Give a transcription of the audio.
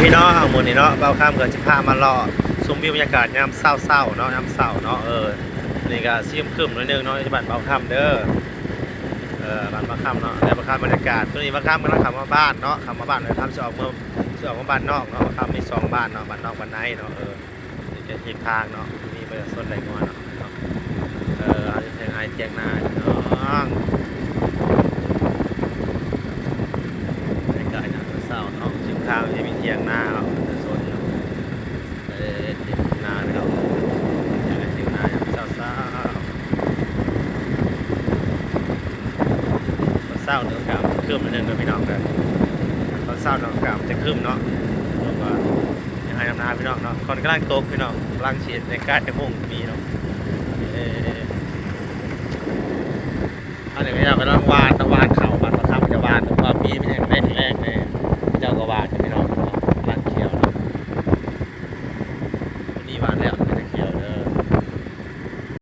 ພີ່ນ້ອງ ມື້ນີ້ເນາະ ບ່າວຄຳກໍຊິພາມາເລາະຊົມວິວບັນຍາກາດຍາມເຊົ້າໆເນາະ ຍາມເຊົ້າເນາະ. ເອີ ນີ້ກໍຊິຄຶ້ມໆໜ້ອຍໜຶ່ງເນາະ ຢູ່ບ້ານບ່າວຄຳເດີ. ເອີ ບ້ານບ່າວຄຳເນາະ ແຕ່ບ່າວຄຳບັນຍາກາດ ຕອນນີ້ບ່າວຄຳກຳລັງເຂົ້າມາບ້ານເນາະ ເຂົ້າມາບ້ານ ແລ້ວຄຳຊິອອກເມືອ ຊິອອກມາບ້ານນອກເນາະ. ຄຳມີສອງບ້ານເນາະ ບ້ານນອກບ້ານໃນເນາະ. ເອີ ນີ້ກໍເສັ້ນທາງເນາະ ມີປະຊາຊົນໄລ່ງົວເນາະ. ເອີ ເຮັດໄຮ່ຖຽງນາພີ່ນ້ອງ ບັນຍາກາດຍາມເຊົ້າເນາະ ເສັ້ນທາງທີ່ມີຖຽງນາເນາະ ປະຊາຊົນເນາະ. ເອີ ຖຽງນາເນາະ ຖຽງນາຍາມເຊົ້າໆ ຕອນເຊົ້ານີ້ອາກາດຄຶ້ມໜ້ອຍໜຶ່ງເດີພີ່ນ້ອງເດີ. ຕອນເຊົ້ານີ້ອາກາດຈະຄຶ້ມເນາະ ລົມກໍຍັງໃຫ້ນຳນາພີ່ນ້ອງເນາະ. ຝົນກຳລັງຕົກພີ່ນ້ອງ ກຳລັງຊິໃກ້ຈະຮຸ່ງມີເນາະ. ເອີ ອັນນີ້ເຂົາເຈົ້າກຳລັງຫວ່ານ ຫວ່ານເຂົ້າ ຫວ່ານບັກຄຳ ເຂົາເຈົ້າຫວ່ານ ເພາະວ່າປີນີ້ມັນຍັງແລ້ງແລ້ງແດ່ ເຂົາເຈົ້າກໍຫວ່ານຢູ່ພີ່ນ້ອງ ກຳລັງຂຽວເນາະ. ມື້ນີ້ຫວ່ານແລ້ວ